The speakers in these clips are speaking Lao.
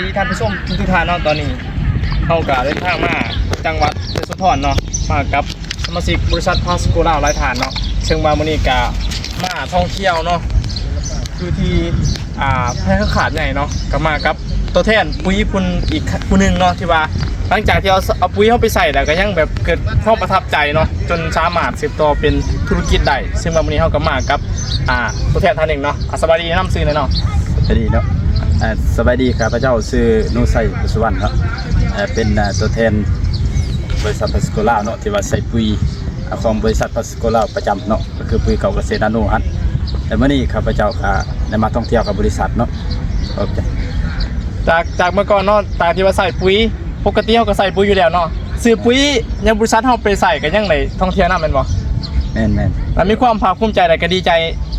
ດີທ່ານຜູ້ຊົມທຸກໆທ່ານເນາະ, ຕອນນີ້ເຮົາກະເດີນທາງມາຈັງຫວັດຍະໂສທອນເນາະ, ມາກັບສະມາຊິກບໍລິສັດພາສະໂກລາວຫຼາຍທ່ານເນາະ, ເຊິ່ງວ່າມື້ນີ້ກະມາທ່ອງທ່ຽວເນາະ ຢູ່ທີ່ ອ່າ ແພຮ່າຄາດໃຫຍ່ເນາະ, ກະມາກັບຕົວແທນປຸຍຜູ້ ອີກຜູ້ໜຶ່ງເນາະ ທີ່ວ່າຫຼັງຈາກທີ່ເອົາ ເອົາປຸຍເຮົາໄປໃສ່ແລ້ວ ກະຍັງແບບເກີດຄວາມປະທັບໃຈເນາະ ຈົນສາມາດສືບຕໍ່ເປັນທຸລະກິດໄດ້, ເຊິ່ງວ່າມື້ນີ້ເຮົາກະມາກັບ ອ່າ ຕົວແທນທ່ານໜຶ່ງເນາະ. ອ່າ ສະບາຍດີ, ແນະນຳຊື່ແດ່ເນາະ. ສະບາຍດີເນາະ. ອ່າ ສະບາຍດີ, ຂ້າພະເຈົ້າຊື່ ໂນໄຊ ບຸດສຸວັນເນາະ, ເປັນ ອ່າ ຕົວແທນບໍລິສັດພາສະໂກລາວເນາະ ທີ່ວ່າໃສ່ປຸຍ ອ່າ ຂອງບໍລິສັດພາສະໂກລາວປະຈຳເນາະ, ກໍຄືປຸຍເກົ່າກະເສດນາໂນຫັ້ນ. ແລະ ມື້ນີ້ຂ້າພະເຈົ້າກະໄດ້ມາທ່ອງທ່ຽວກັບບໍລິສັດເນາະ. ໂອເຄ. ຈາກ ຈາກເມື່ອກ່ອນເນາະ ຕາມທີ່ວ່າໃສ່ປຸຍ ປົກກະຕິເຮົາກໍໃສ່ປຸຍຢູ່ແລ້ວເນາະ, ຊື້ປຸຍຍັງບໍລິສັດເຮົາໄປໃສ່ກໍຍັງໄດ້ທ່ອງທ່ຽວນຳແມ່ນບໍ່? ແມ່ນໆ. ແລ້ວມີຄວາມພາກພູມໃຈ ແລະ ກໍດີໃຈ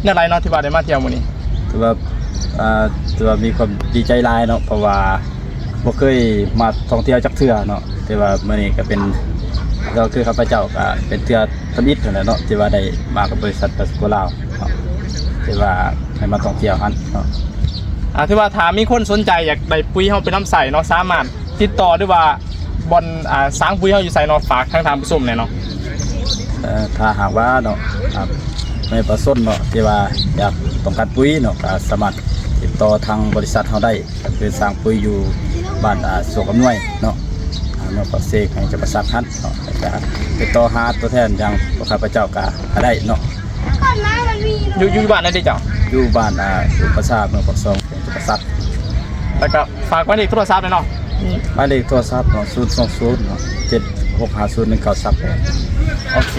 ແນວໃດເນາະ ທີ່ວ່າໄດ້ມາທ່ຽວມື້ນີ້? ຖືວ່າ ອ່າ ຖືວ່າມີຄວາມດີໃຈຫຼາຍເນາະ ເພາະວ່າບໍ່ເຄີຍມາທ່ອງທ່ຽວຈັກເທື່ອເນາະ, ແຕ່ວ່າມື້ນີ້ກໍເປັນ ກໍຄືຂ້າພະເຈົ້າກໍເປັນເທື່ອທຳອິດຫັ້ນແຫຼະເນາະ ທີ່ວ່າໄດ້ມາກັບບໍລິສັດພາສະໂກລາວເນາະ ທີ່ວ່າໃຫ້ມາທ່ອງທ່ຽວຫັ້ນເນາະ. ອ່າ ຖືວ່າຖ້າມີຄົນສົນໃຈຢາກໄດ້ປຸຍເຮົາໄປນຳໃຊ້ເນາະ ສາມາດຕິດຕໍ່ ຫຼືວ່າບ່ອນ ອ່າ ສາງປຸຍເຮົາຢູ່ໃສເນາະ? ຝາກທາງທ່ານຜູ້ຊົມແດ່ເນາະ. ເອີ ຖ້າຫາກວ່າເນາະ ອ່າ ແມ່ນປະຊາຊົນເນາະ ທີ່ວ່າຢາກຕ້ອງການປຸຍເນາະ ກໍສາມາດຕິດຕໍ່ທາງບໍລິສັດເຮົາໄດ້, ກໍຄືສາງປຸຍຢູ່ບ້ານ ອ່າ ໂຊກອຳນວຍເນາະ ອ່າ ເມືອງປາກເຊ ແຂວງຈຳປາສັກຫັ້ນເນາະ, ແລ້ວກໍຕິດຕໍ່ຫາຕົວແທນຢ່າງພວກຂ້າພະເຈົ້າກໍ ກໍໄດ້ເນາະ. ຢູ່ ຢູ່ບ້ານໃດເດ້ເຈົ້າ? ຢູ່ບ້ານ ອ່າ ອຸປະຊາ ເມືອງປາກຊ່ອງ ແຂວງຈຳປາສັກ. ແລ້ວກໍຝາກໝາຍເລກໂທລະສັບແດ່ເນາະ. ໝາຍເລກໂທລະສັບເນາະ ສູນສອງສູນເນາະ ເຈັດຫົກຫ້າສູນໜຶ່ງເກົ້າສາມແປດ. ໂອເຄ.